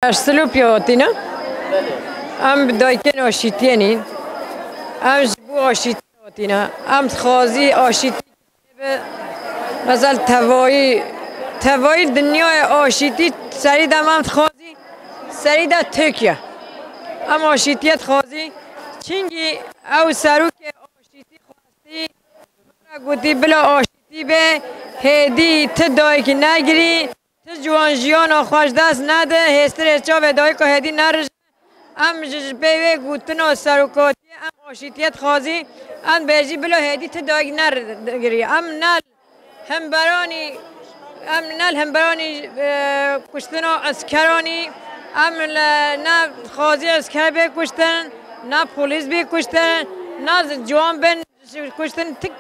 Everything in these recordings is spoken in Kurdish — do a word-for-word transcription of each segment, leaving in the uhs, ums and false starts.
Ez Silopiyê hatîne. Em bi dayikên aşîtiyê nîn. Em ji bo aşîtiyê hatîne. Em dixwazî aşîtî bi, mesela tevayî, tevayî dinyayê aşîtî serî de em dixwazî, serî de Tirkiye. Em aşîtiyê dixwazî. Çingî ew serokê aşîtî xwestî, gotî bila aşîtî be, hêdî ti dayik negirî, ti ciwan jiyana xwe ji dest nede, hêstirê çavê dayika hêdî nerije. Em ji, ji pê wê gotina serokatiyê em aşîtiyê dixwazî, em bêjî bila hêdî ti dayik nerigirî. Em ne hemberanî, em ne li hemberanî, e, kuştina eskeranî, em li, ne dixwazî esker bê kuştin, ne polîs bê kuştin, ne zi-, ciwan bên kuştin. Tik,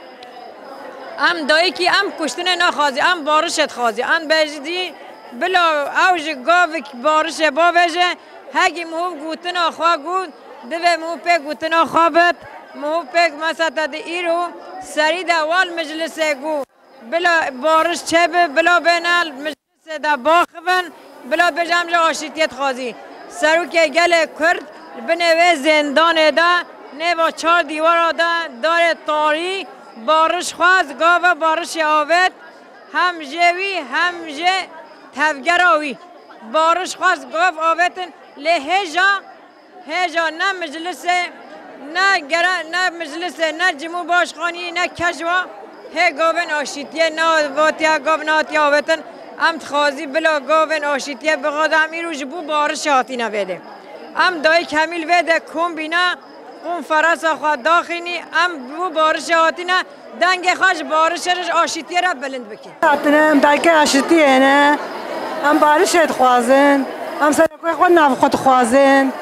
em dayikî, em kuştinê naxwazî, em barişê dixwazî. Em bêjî bila ew ji gavik barişê bavêje, hegî mihov gotina xwe got, divê mihov pê gotina xwe bit, mihov pê mesela te di îro serî de wal meclisê got. Bila bariş çêbe, bila bêne meclisê de baxivin, bila bêje em ji aşîtiyê dixwazî. Serokê gelê Kurd li binê wê zêndanê de nêva çar dîwara de darê tarî bariş xwest, gava barişê avêt hem jê wî hem jê tevgera wî. Bariş xwest gav avêtin lê hêja Hêja ne meclisê, ne gere-, ne meclisê, ne cumhurbaşkanî, ne kejwa hê gavên aşîtiyê navatiya gav nehatiye avêtin. Em dixwazî bila gavên aşîtiyê bixwaze em îro ji bo barişê hatîne vê dê. Em dayik hemî li vê de kom bîne, konferansa xwe daxînî, em bo barişê hatîne. Dengê xwe ji barişê re, ji aşîtiyê re bilind bike. Hatine, em dayikê aşîtiyê ne. Em barişê dixwazin. Em serokê xwe nav xwe dixwazin.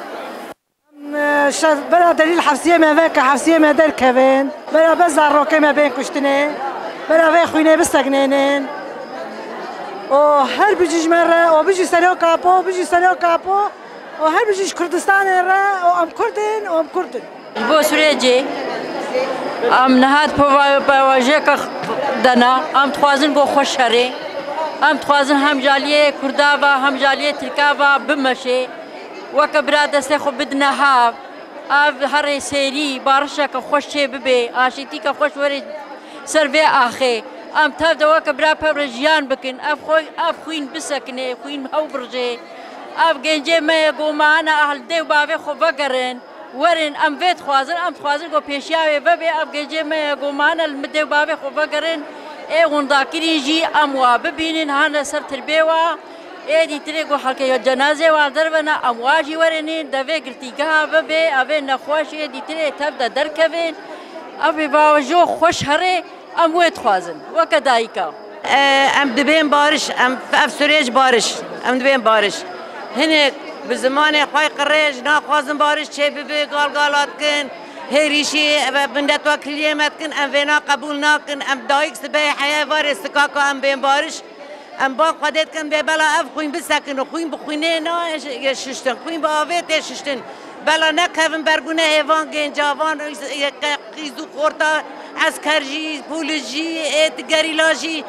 Em, e, şev, bera delîl hefsiyê me veke, hefsiyê me derkevin. Bera be zarokê me bên kuştinê. Bera vê xwînê bisekinênin. O her bijî ji me re, o bijî Serok Apo, o bijî Serok Apo. O her bijî ji Kurdistanê re, o em Kurd in, o em Kurd in. Ji bo Sûrêcê, em niha di peva-, pevajiyeke dena, em dixwazin ku xweş herê. Em dixwazin hem ji aliyê Kurda ve, hem ji aliyê Tirka ve bimeşê. Weke bira destê xwe bidine hev. Ev herê sêrî, barişeke xweş çê bibe, aşîtîke xweş were ser vê axê. Em tev de weke bira pev re jiyan bikin. Ev xwe, ev xwîn bisekine, xwîn hew birjê. Ev gencê me ye, go me hene, ah, li dê û bavê xwe vegerin. Werin, em vê dixwazin, em dixwazin ku pêşiya wê vebe, ev gecê me ye, ku mane li min dê û bavê xwe vegerin, ê windakirîn jî em wa bibînin, hane ser tirbê wa, ê dîtirê ku helkê cenazê wa derve ne, em wa jî werênîn, devê girtîgeha bibe, evê nexweş ê dîtirê tev de derkevin, ev ê bawejo xweş herê. Em wê dixwazin, weke dayika. E, em dibên bariş, em ev sirêj bariş, em dibên bariş. Hinek bi zimanê xwe qirêj naxwazin bariş çêbibe, galgala dikin, hêrîşî ve bindetwekiliyê me dikin, em vêna qebûl nakin, em dayik sibehê heye varê sikaka em bên bariş. Em ba Xwedê dikin bê bela ev xwîn bisekin û xwîn bi xwînê nayê şiştin, xwîn bi avê tê şiştin. Bela nekevin ber gune hêvan, gencavan, qîz û xorta, esker jî, polis jî, ê gerîla jî.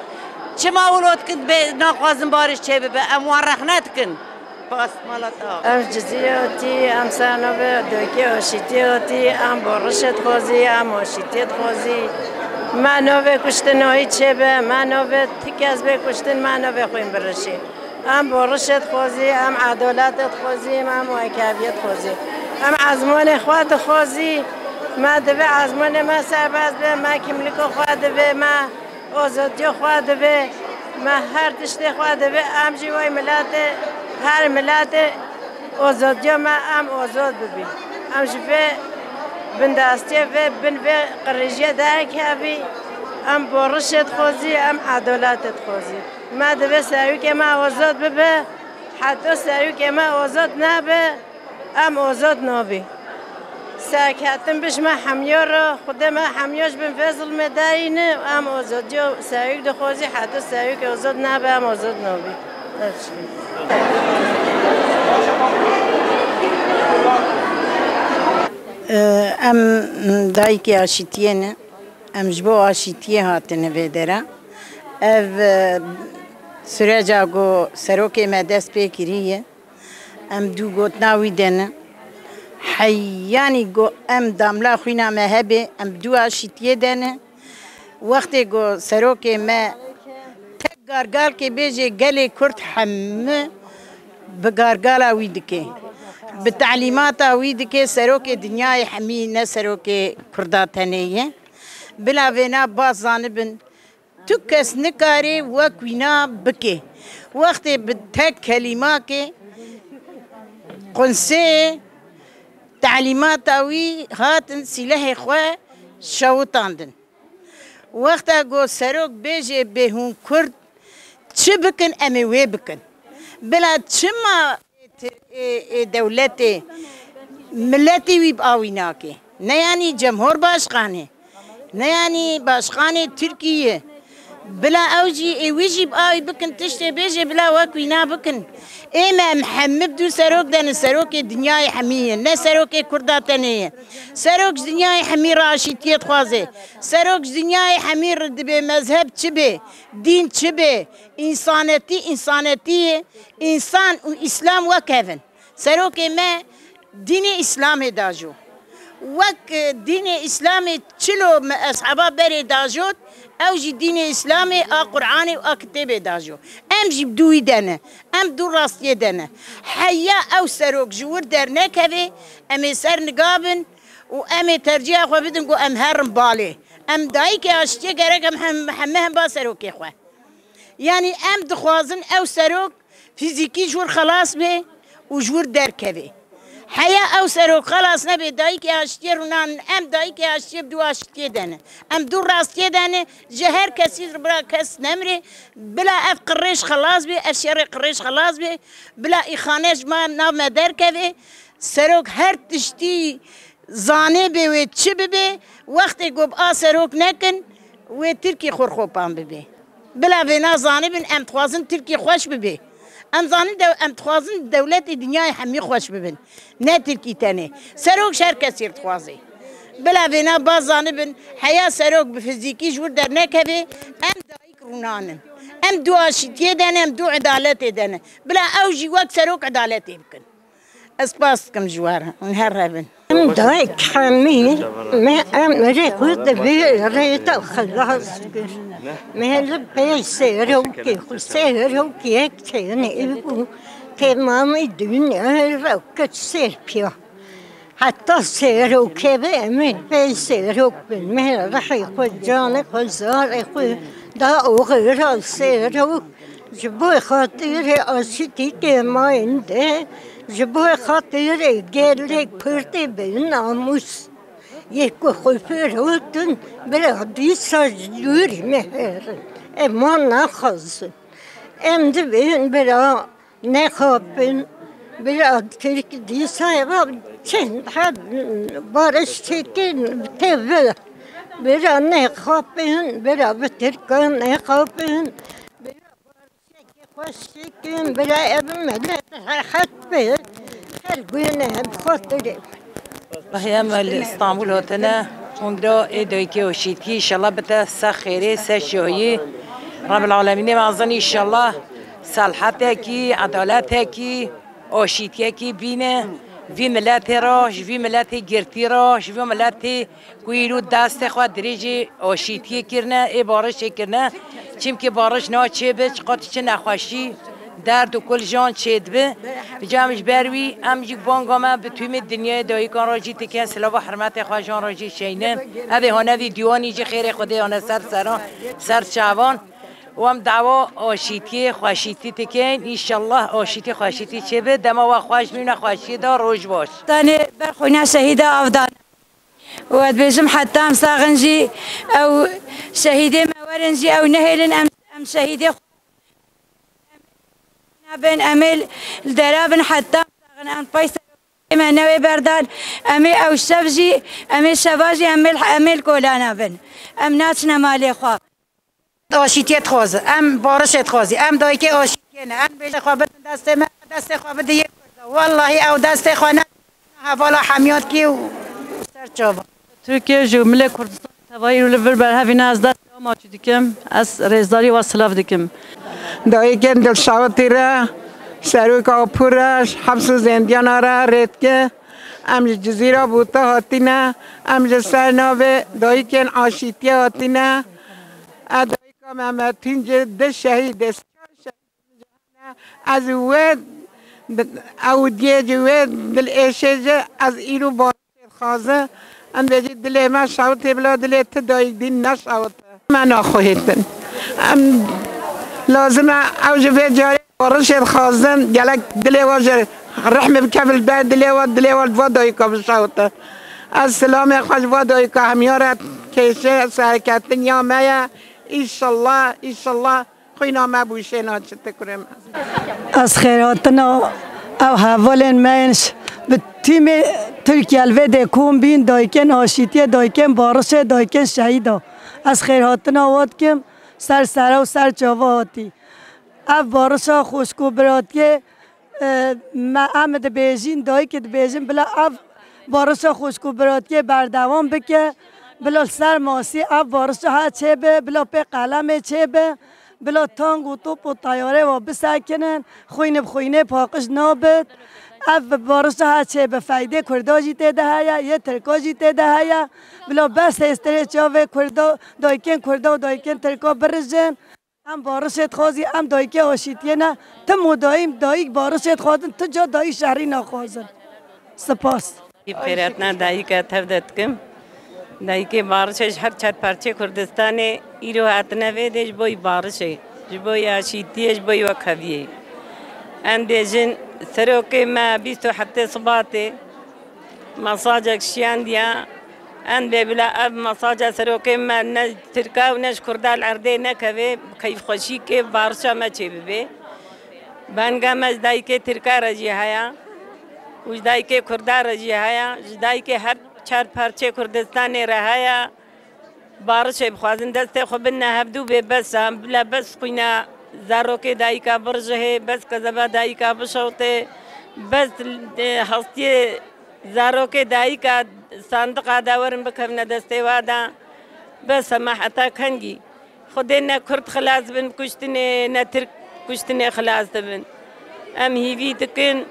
Çima wilo dikin bê naxwazin bariş çêbibe? Em wan rexne dikin. Pas, mala te ava. Em ji Cizîrê hatî, em ser navê Dayikê Aşîtiyê hatî, em barişê dixwazî, em aşîtiyê dixwazî. Me navê kuştinahî çêbe, me navê ti kes bê kuştin, me navê xwîn birişî. Em barişê dixwazî, em edaletê dixwazî, em wekheviyê dixwazî. Em ezmanê xwe dixwazî, me divê ezmanê me serbest be, me kimlîka xwe divê, me azadiya xwe divê, me her tiştê xwe divê, em jî wê miletê, her miletê azadiya me, em azad bibîn. Em ji vê bindestiyê, vê bin vê qirêjiyê derkevî, em barişê dixwazî, em edaletê dixwazî. Me divê serokê me azad bibe, heta serokê me azad nebe, em azad nabî. Serketin bi ji me hemiya re, Xwedê me hemiya ji bin vê zilmê derîne, em azadiya serok dixwazî, heta serok azad nebe, em azad nabî. Ev jî. Em dayikê aşîtiyê ne. Em ji bo aşîtiyê hatine vê dera. Ev, e, süreca ku serokê me dest pê kiriye, Em dû gotina wî de ne. Heyanî go em damla xwîna me hebe, em dû aşîtiyê de ne. Wextê go serokê me tek gargalkê bêjê gelê Kurd hemû bi gargala wî dike. Bi telîmata wî dike, serokê dinyayê hemî, ne serokê Kurda tenê ye. Bila vêna baz zanibin, tu kes nikare wek wîna bike. Wextê bi tek kelîmakê qunseyê telîmata wî hatin sîlehê xwe şewitandin. Wexta go serok bêjê bê hûn Kurd çi bikin, em ê wê bikin. Bila çima ê, ê, ê dewletê miletî wî bi awî nake? Ne yanî cemhor başqanê, ne yanî başqanê Tirkiyê. Bila ew jî ê wî jî bi awî bikin, tiştê bêjê bila wek wîna bikin. Ê me em hemî bi dû serok de ne, serokê dinyayê hemî ye, ne serokê Kurda tenê ye. Serok ji dinyayê hemî re aşîtiyê dixwaze. Serok ji dinyayê hemî re dibê mezheb çi bê, dîn çi bê, însanetî, însanetî ye. Însan û Îslam wek hev in. Serokê me dînê Îslamê dajo. Wek, e, dînê Îslamê çilo me eshaba berê dajot, ew jî dînê Îslamê a Qur'anê û a kitêbê dajo. Em jî bi dû wî de ne. Em dû rastiyê de ne. Heya ew serok ji wir dernekeve, em ê ser niga bin û em ê tercîha xwe bidin ku em herin balê. Em dayikê aştiyê gerek em hem, heme hemba serokê xwe. Yanî em dixwazin ew serok fîzîkî ji wir xelas be û ji wir derkeve. Heya ew serok xelas nebe, dayikê aştiyê rûnan, em dayikê aştiyê bi dû aştiyê de ne. Em dû rastiyê de ne, ji her kesî re bila kes nemre, bila ev qirêj xelas be, ev şerê qirêj xelas be, bila îxane ji ma nav me derkeve. Serok her tiştî zanê bê wê çi bibe, wextê ku bi a serok nekin, wê Tirkî xurxopan bibe. Bila vêna zanibin, em dixwazin Tirkî xweş bibe. Em zanin dew-, em dixwazin dewletê dinyayê hemî xweş bibin. Ne Tirkî tenê. Serok ji her kesî dixwaze. Bila vêna baz zanibin, heya serok bi fizîkî ji wir dernekeve, em dayik rûnanin. Em dû aşîtiyê de ne, em dû edaletê de ne. Bila ew jî wek serok edaletê bikin. Ez spas dikim ji we re. Hûn her hebin. Em dayik hemî, me em rê xwe di vê rêta xilas kir. Me li pey serokê xwe, serok yek tenê bû. Temamî dinya re kir serpiya. Heta serokê ve em ê pey serok bin. Me rihê xwe, canê xwe, zarê xwe da oxira serok. Ji bo xatirê aşitîkê mayîn de, ji bo xatirê gelek pirtê bi namûs yê ku xwe firotin, bira dîsa ji dûrî me herin. Em wan naxwazin. Em divên bira nexapin. Bira Tirk dîsa eva çend heb barış çekin tevil. Bira nexapin, bira bi Tirkan nexapin. Xweşikin, bila ev milet rehet be, her gune bi xatirê. Wahî em li Îstanbul hatine, hungra ê dayikê aşîtî, înşallah bite se xêrê, se şahî. Rebbil Alemînê mezin înşallah selhetekî, edaletekî, aşîtiyekî bîne vî miletê re, ji vî miletê girtî re, ji vî miletê ku îro destê xwe dirêjê aşîtiyê kirine, ê barişê kirine. Çimkî bariş naçêbe, çiqas çi nexweşî, derd û kul jan çêdibe. Ca em ji ber wî, em jî banga me bi tûmê dinyayê dayikan re jî têkin, silav û hurmetê xwe jan re jî şeynin. Ev ê hane vîdyoanî jî xêrê Xwedê hane ser seran, ser çavan. Û em dawa aşîtiyê, xweşîtî têkin. Înşallah aşîtî, xweşîtî çêbe. Dema we xweş bîne, xweşiyê de roj baş. Danê ber xwîna şehîda avdan. Û ez dibêjim heta em saxin jî ew şehîdê me werin jî ew nehêlin em, em şehîdê xwe nabin, em ê li dera bin heta em saxin em pey serokê me newê berdan, em ê ew şev jî, em ê şeva jî em ê, em ê li kolana bin. Em naçine malê xwe. Aşîtiyê dixwaze, em barişê dixwaze, em dayikê aşîtiyê ne, em bêjê xwe bidin destê me, destê xwe bide yê Kurda. Wellahî ew destê xwe ne hevala hemiyat kî û ser çava. Tirkiye ji milê Kurdistan tevayî û li vir berhevî ne ez destê we maçî dikim, ez rêzdarî we silav dikim. Dayikên dilşewitî re Seroka Pûreş, hepsa zendiyana re rêdike. Em ji Cizîra Bûta hatine. Em ji ser navê dayikên aşîtiyê hatine. E dayika me, me tîn ci di şehîd e, çar şehîd. Ez wê ewdiyê ci, wê dilêşê ci, ez îro barişê dixwaze. Em dê jî dilê me şewitê bila dilê ti dayik dîn neşewite. Me naxuhêtin. Em lazim e ew ji vê carê barişê dixwazin. Gelek dilê we ji rihmê bike bil ber dilê we, dilê we li va dayika bişewite. Ez silamê xwe ji va dayika hemiya re kêşe serketin ya me ye. Înşallah, înşallah. Xwîna me bûşê naçite kurê me. Ez xêrhatina ev hevalên me yên ş-, bi tîmê Tirkiye li vê dê kom bîn, dayikên aşîtiyê, dayikên barişê, dayikên şehîda. Ez xêrhatina we dikim, ser sera û ser çava hatî. Ev barişa xwişk û biratiyê, e, me, em dibêjin, dayikê dibêjin, bila ev barişa xwişk û biratiyê berdewam bike, bila li ser masî ev barişa ha çêbe, bila pê qelemê çêbe, bila tank û top û teyarê wa bisekinin, xwîn bi xwînê paqij nabit. Ev barişa ha çêbe, feydê Kurda jî tê de heye, yê Tirka jî tê de heye. Bila bes hêstirê çavê Kurda, dayikên Kurda û dayikên Tirka birijin. Em barişê dixwazî, em dayikê aşîtiyê ne. Tim û daîm dayik barişê dixwazin, tu ca dayî şerî naxwazin. Spas. Xêrhatina dayika tev de dikim. Dayikê barişê ji her çar parçeyê Kurdistanê îro hatine vê dê ji bo barişê, ji bo aşîtiyê, ji bo wekheviyê. Em bêjin serokê me bîst û heftê Sibatê mesajek şiyandiya. Em bê bila ev mesaja serokê me ne ji Tirka û ne ji Kurda li erdê nekeve, bi keyfxweşî kê barişa me çêbibe. Banga me ji dayikê Tirka re jî heye û ji dayikê Kurda re jî heye, ji dayikê her çar parçeyê Kurdistanê re heye. Barişê bixwazin, destê xwe bidine hevdû bê bes e. Bila bes xwîna zarokê dayika birjihê, bes kezeba dayika bişewtê, bes, e, hestiyê zarokê dayika sandiqa de werin bikevine destê wa de. Bes e, me heta kengî? Xwedê ne Kurd xilas bin kuştinê, ne Tirk kuştinê xilas dibin. Em hîvî dikin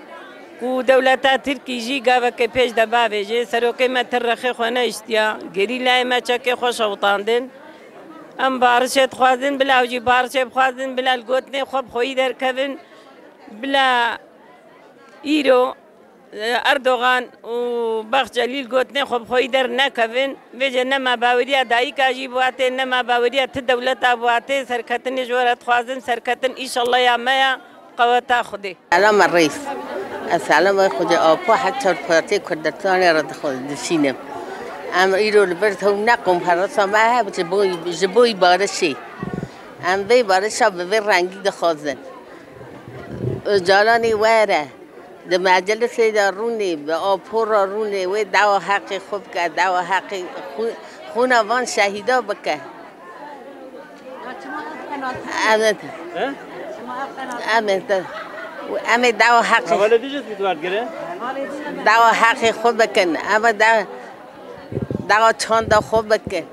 ku dewleta Tirkî jî gaveke pêş de bavêje, serokê me ti rexê xwe neiştiya, gerîlayê me çekê xwe şewitandin. Em barişê dixwazin, bila ew jî barişê bixwazin, bila li gotinê xwe bi xweyî derkevin, bila îro Erdogan û Baxçelî li gotinê xwe bi xweyî dernekevin. Vêce nema baweriya dayika jî biwatê, nema baweriya ti dewleta biwatê. Serketinê ji we re dixwazin, serketin îşallah ya me ya, qeweta Xwedê. Selama reis. Ez selama Xwedê Apo her çar partiyê Kurdistanê re dixwe-, dişînim. Em îro li vir hew ne konferansa me heye, ji bo, ji bo barişê. Em vê barişa bi vê rengî dixwazin. Ocalanê were. Di meclisê de rûnê, bi Apo re rûnê, wê dawa heqê xwe bike, dawa heqê xwe, xwîna van şehîda bike. Em ê, em ê, em ê dawa heqê, dawa heqê xwe bikin, em ê da-, dawa çanda xwe bikin.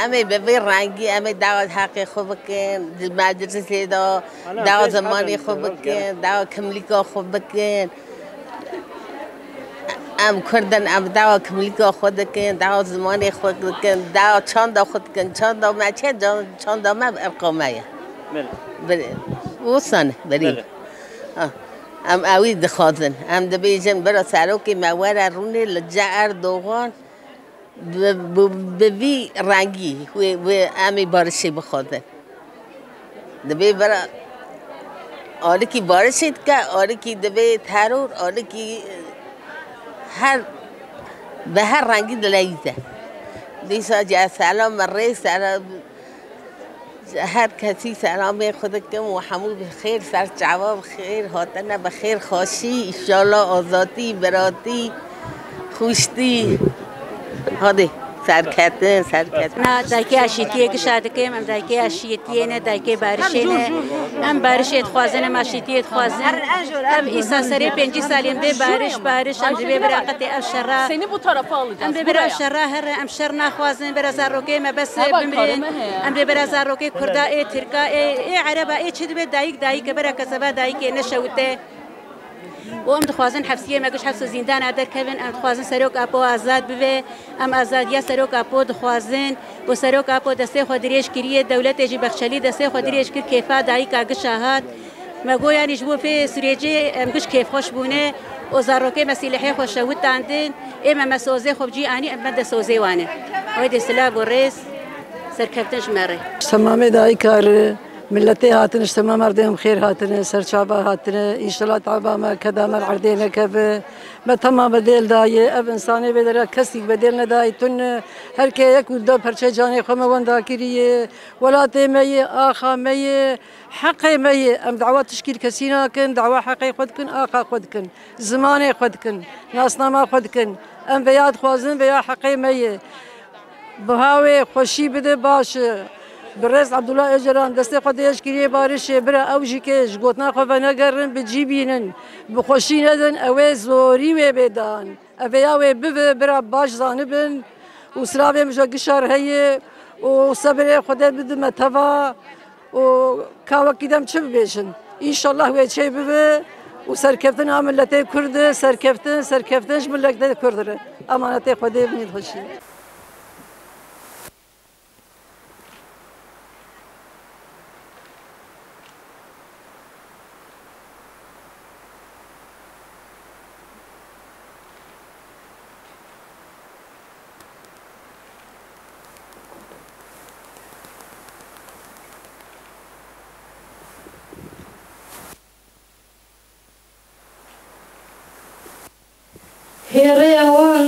Em ê bi vî rengî, em ê dawa heqê xwe bikin, di meclisê de dawa zimanê xwe bikin, dawa kimlîka xwe bikin. Em Kurd in, em dawa kimlîka xwe dikin, dawa zimanê xwe dikin, dawa çanda xwe dikin. Çanda me çi ye? Çan-, çanda me bi irqa me ye. Belê. Belê. Wisa ne, belê. Belê. Ha. Em ewî dixwazin. Em dibêjin, bira serokê me were rûnê li cem Erdogan. Bi, bi, bi vî rengî wê, wê em ê barişê bixwazin. Dibê bira alikî barişê dike, alikî dibê teror, alikî her, bi her rengî dileyîze. Dîsa cî ez selam, rê selam. Ji her kesî selamê xwe dikim û hemû bi xêr, ser çava bi xêr, hatine bi xêr, xweşî, îşallah azadî, biratî, xwiştî. Hadê. Serketin, serketin. Na dayikê aşîtiyê gişa dikim, em dayikê aşîtiyê ne, dayikê barişê ne. Em barişê dixwazin, em aşîtiyê dixwazin. Ev îsa serê pêncî salên bê bariş, bariş, em divê bira qetê ev şerra. Seni bu tarafa alacağız, Em dê bira buraya. Şerra here, em şer naxwazin, bira zarokê me bes Heba bimrin. Karime he. Em dê bira zarokê Kurda ê, Tirka ê, ê Ereba ê çi dibe dayik dayik e, bira keseba dayikê neşewite. û em dixwazin hefsiyê me giş hefs û zîndana derkevin, em dixwazin Serok Apo azad bibe, em azadiya Serok Apo dixwazin û Serok Apo destê xwe dirêj kiriye, dewletê jî Bexçelî destê xwe dirêj kir, kêfa dayika gişa hat. Me got, yanî ji bo vê sürecê em giş kêfxweş bûne û zarokê me sîlehê xwe şewitandin, ê me, me sozê xwe bi cî anî, em me de sozê wan e. Haydê silav û rêz, serkeftin ji me re. Ji temamê dayika re, miletê hatine, ji temam erdê em xêr hatine, serçava hatine. Înşallah taba me, keda me li erdê nekeve. Me temam bedêl daye. Ev însanê vê dere kesîk bedêl nedayê tune. Her kê yek û du perçe canê xwe me wenda kiriye. Welatê me ye, axa me ye, heqê me ye. Em dawa tişkî li kesî nakin, dawa heqê xwe dikin, axa xwe dikin. Zimanê xwe dikin, nasnama xwe dikin. Em veya dixwazin, veya heqê me ye. Buha wê xweşî bide baş e. Birêz Abdullah Öcalan destê xwe dêj kiriye barişê, bira ew jî ke ji gotina xwe venegerin, bi cî bînin. Bi xweşî nedin, ew ê zorî wê bê dan. Ev ê ya wê bive, bira baş zanibin. Û silavê min ji gişar heye û sebirê Xwedê bidime teva. û ka wekî dem çi bibêjin? Înşallah wê çê bibe û serkeftina miletê Kurd e, serkeftin, serkeftin ji miletê Kurd re. Emanetê Xwedê, bimîn xweşî. Hêrêya wan